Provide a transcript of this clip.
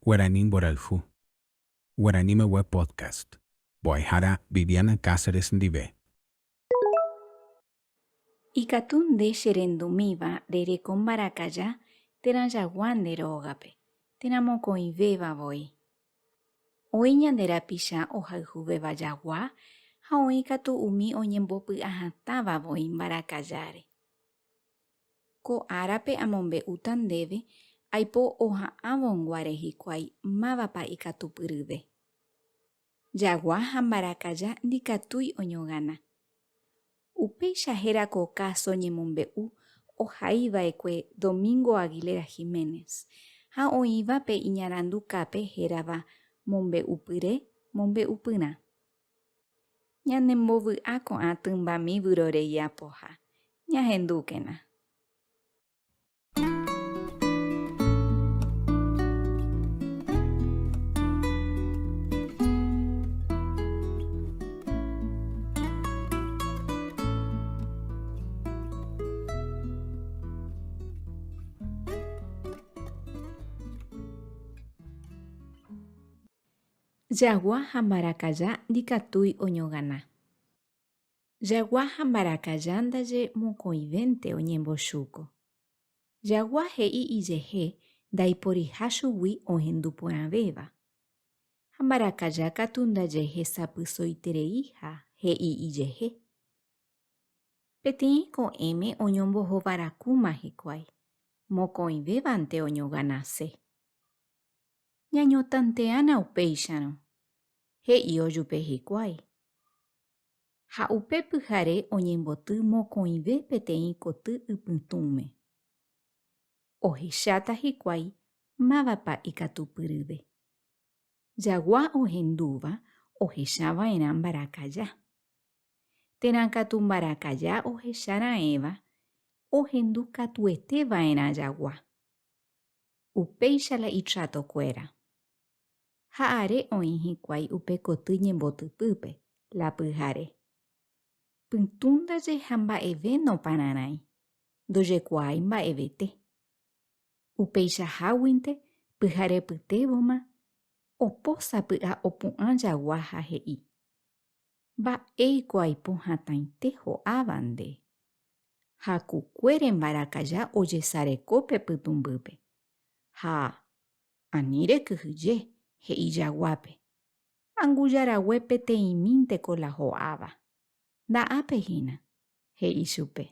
Guarani mborayhu. Guaranimegua Podcast. Mbo'ehára Viviana Cáceres ndive. Ikatu nde che rendumíva rereko mbarakaja térã jagua nde rógape, térã mokõivéva voi. Oĩ ñande rapicha ohayhuvéva jagua ha oĩ katu umi oñembopy'ahatãva voi mbarakajáre. Ko árape amombe'úta ndéve aipo oha'ãvonguare hikuái mávapa ikatupyryve. Jagua ha mbarakaja ndikatúi oñogana. Upéicha héra ko káso ñemombe'u ohaiva'ekue Domingo Aguilera Giménez ha oĩva pe iñarandukápe hérava Mombe'upyre mombe'upyrã. Ñanembovy'a ko'ã tymbami vyrorei apoha. Ñahendúkena. Jagua ha mbarakaja ndikatúi oñogana. Jagua ha mbarakaja ndaje mokõivénte oñembochúko. Jagua he'i ijehe ndaiporiha chugui ohendu porãvéva. Ha mbarakaja katu ndaje hesapysoitereiha he'i ijehe. Peteĩ ko'ẽme oñombohovarakúma hikuái, mokõivévante oñoganase. Ñañotanteána upéicharõ, he'i ojupe hikuái. Ha upe pyhare oñemboty mokõive peteĩ koty ypytũme. Ohecháta hikuái mávapa ikatupyryve. Jagua ohendúva ohecha va'erã mbarakaja. Térã katu mbarakaja ohecha raẽva ohendu katuete va'erã jagua. Upéicha la itratokuéra. Ha are oĩ hikuái upe koty ñembotypýpe, la pyhare. Pytũ ndaje ha mba'eve nopararãi, ndojekuaái mba'evete. Upeichaháguinte pyharepytévoma opo sapy'a opu'ã jagua ha he'i, Mba'éiko aipo hatãite ho'áva nde. Ha kukuére mbarakaja ojesareko pe pytũmbýpe. Ha ani rekyhyje, he'i jaguápe, anguja rague peteĩmínteko la ho'áva. Nda'ápe hína, he'i chupe.